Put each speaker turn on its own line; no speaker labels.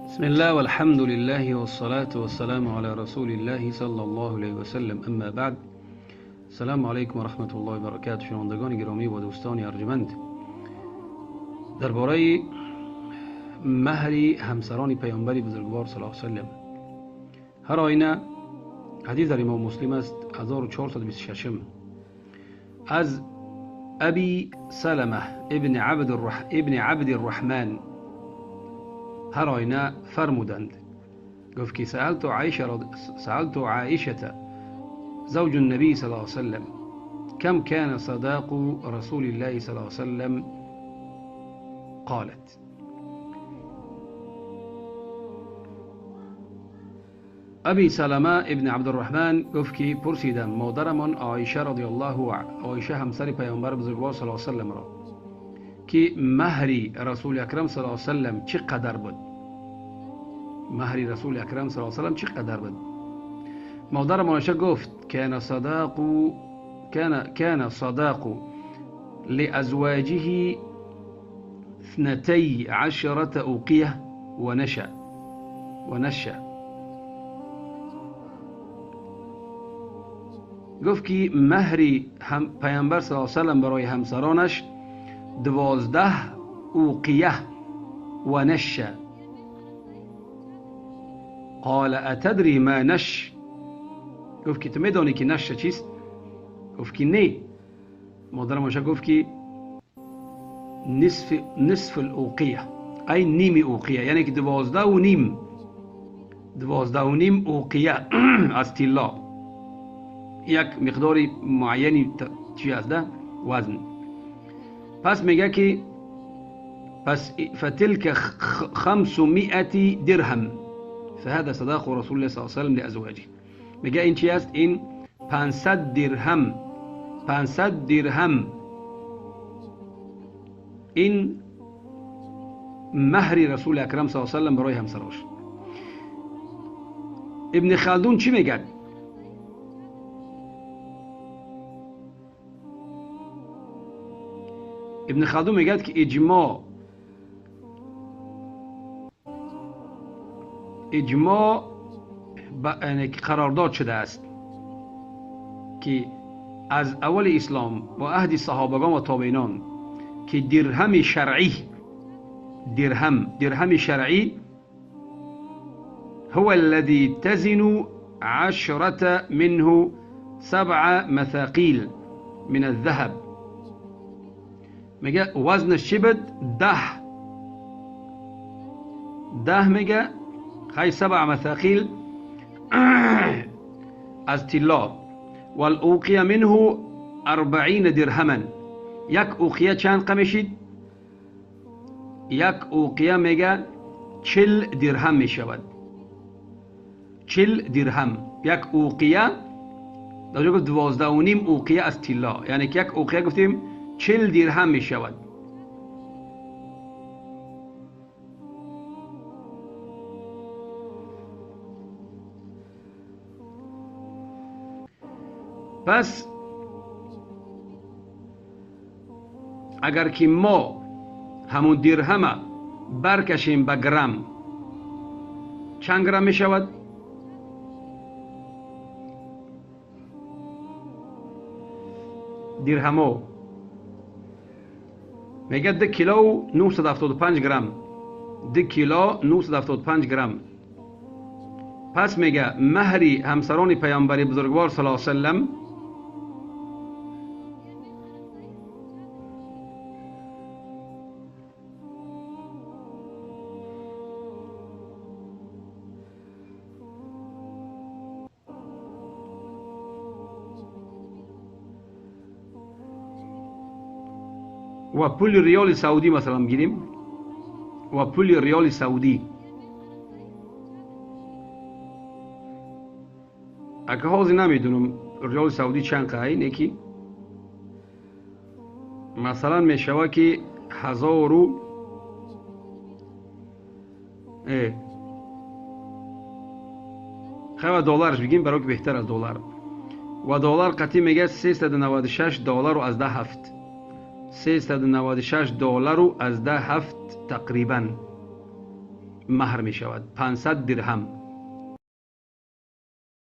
بسم الله والحمد لله والصلاة والسلام على رسول الله صلى الله علیه و سلم. اما بعد، السلام علیکم و رحمت الله و برکاته. شنوندگان گرامی و دوستان ارجمند، درباره مهر همسران پیامبر بزرگوار صلی الله علیه و سلم، هر آینه حدیث در امام مسلم است 1426 از ابی سلمه ابن عبد الرحمن هر آینه فرمودند، گفت که سألت عائشة زوج النبي صلى الله عليه وسلم كم كان صداق رسول الله صلى الله عليه وسلم؟ قالت ابی سلمه ابن عبدالرحمن گفت که پرسیدم مادرمان عایشه رضی الله عایشه همسر پیامبر بزرگوار صلی الله علیه وسلم را که مهر رسول اکرم صلی الله علیه وسلم چه قدر بود؟ مهر رسول اکرم صلی الله علیه وسلم چه قدر بود؟ مادرمان عایشه گفت كان صداق لأزواجه 12 أوقية ونشأ. گفت که مهر پیامبر صلی الله علیه وسلم برای همسرانش 12 اوقیه و نشه. قال اتدری ما نش؟ گفت که تو میدانی که نشه چیست؟ گفت که نه. مادرم عایشه گفت که نصف الاوقیه، ای نیم اوقیه، یعنی که 12.5 12.5 اوقیه از طلا، یک مقدار معینی چی است ده وزن. پس میگه که پس فتلك 500 درهم فهذا صداق رسول الله صلی الله علیه وسلم لازواجه. میگه این چی است؟ این 500 درهم، 500 درهم این مهر رسول اکرم صلی الله علیه وسلم برای همسراش. ابن خلدون چی میگه؟ ابن خلدون میگه که اجماع قرارداد شده است که از اول اسلام و عهد صحابگان و تابعینان که درهم شرعی، درهم شرعی هو الذي تزن 10 منه 7 مثاقيل من الذهب. میگه وزنش چی بود؟ 10 میگه خی 7 مثاقیل از طلا. والاوقیه منه 40 درهما. یک اوقیه چند قمیشید؟ یک اوقیه میگه 40 درهم میشود. 40 درهم یک اوقیه، در جا گفت 12.5 اوقیه از طلا، یعنی که یک اوقیه گفتیم 40 درهم می شود. پس اگر که ما همون درهم برکشیم به گرم، چند گرم می شود؟ درهمو میگه 2 کیلو 975 گرم، 2 کیلو 975 گرم. پس میگه مهری همسران پیامبر بزرگوار صلی الله علیه وسلم و پول ریال سعودی مثلا بگیریم، و پول ریال سعودی اگه حاضر نمیدونم ریال سعودی چند قایی نکی، مثلا میشوه که 1000 و خیلی دلارش بگیم برای که بهتر از دلار، و دلار قطعی میگه 396 دلار و از 10 هفت، 396 دلار و از 10 هفت تقریبا مهر می شود، 500 درهم.